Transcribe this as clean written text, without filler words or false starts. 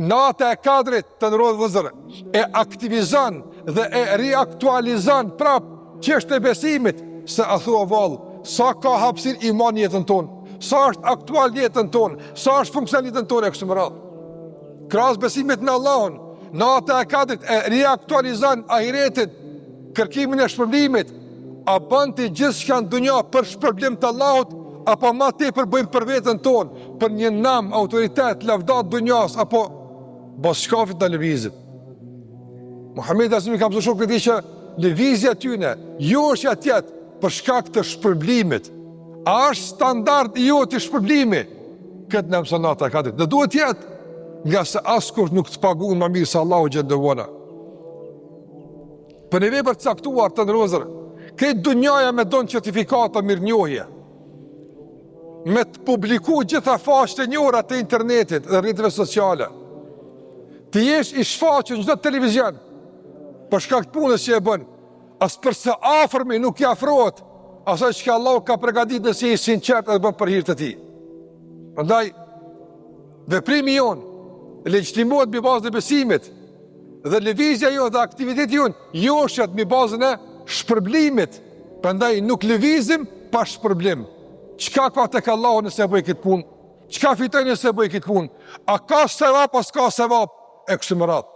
Nata e Kadrit të nderuar vëllezër, e aktivizon dhe e riaktualizon prap çështjen e besimit, se a thua vallë, sa ka hapësirë imani në jetën tonë, sa është aktual në jetën tonë, sa është funksional në jetën tonë e kështu me radhë. Krahas besimit në Allahun, nata e Kadrit e riaktualizon ahiretin, kërkimin e shpërblimit, a bën ti gjithçka në dunja për shpërblim të Allahut, apo ma tepër bëjmë për veten tonë, për një nam, autoritet, lavdatë dunjas, apo bazë çkafit na lëvizim. Muhammedi alejhi selam i ka mësu shokët e tij që lëvizja e tyne, joshja të jetë për shkak të shpërblimit. A është standard i joti shpërblimi? Këtë na mëson nata e Kadrit. Dhe duhet të jetë, ngase askush nuk të pagun ma mirë se Allahu xhele ve ala. Për një vepër të caktuar të nderuar vëllezër, krejt dunjaja me dhon certifikata mirënjohje, me të publiku gjitha faqet e njohura të internetit dhe rrjeteve sociale, të jesh i shfaqur në çdo televizion, për shkak të punës që e bën, as për së afërmi nuk i afrohet, asaj çka Allahu ka përgatit nëse je i sinqertë edhe bën për hir të tij. Prandaj, veprimi jonë, legjitimohet mbi bazën e besimit, Dhe lëvizja jonë dhe aktiviteti jonë joshet mbi bazën e shpërblimit. Prandaj nuk lëvizim pa shpërblim. Çka ka tek Allahu nëse e bëj këtë punë? Çka fitoj nëse e bëj këtë punë? A ka sevap a s'ka sevap? E kështu me radhë.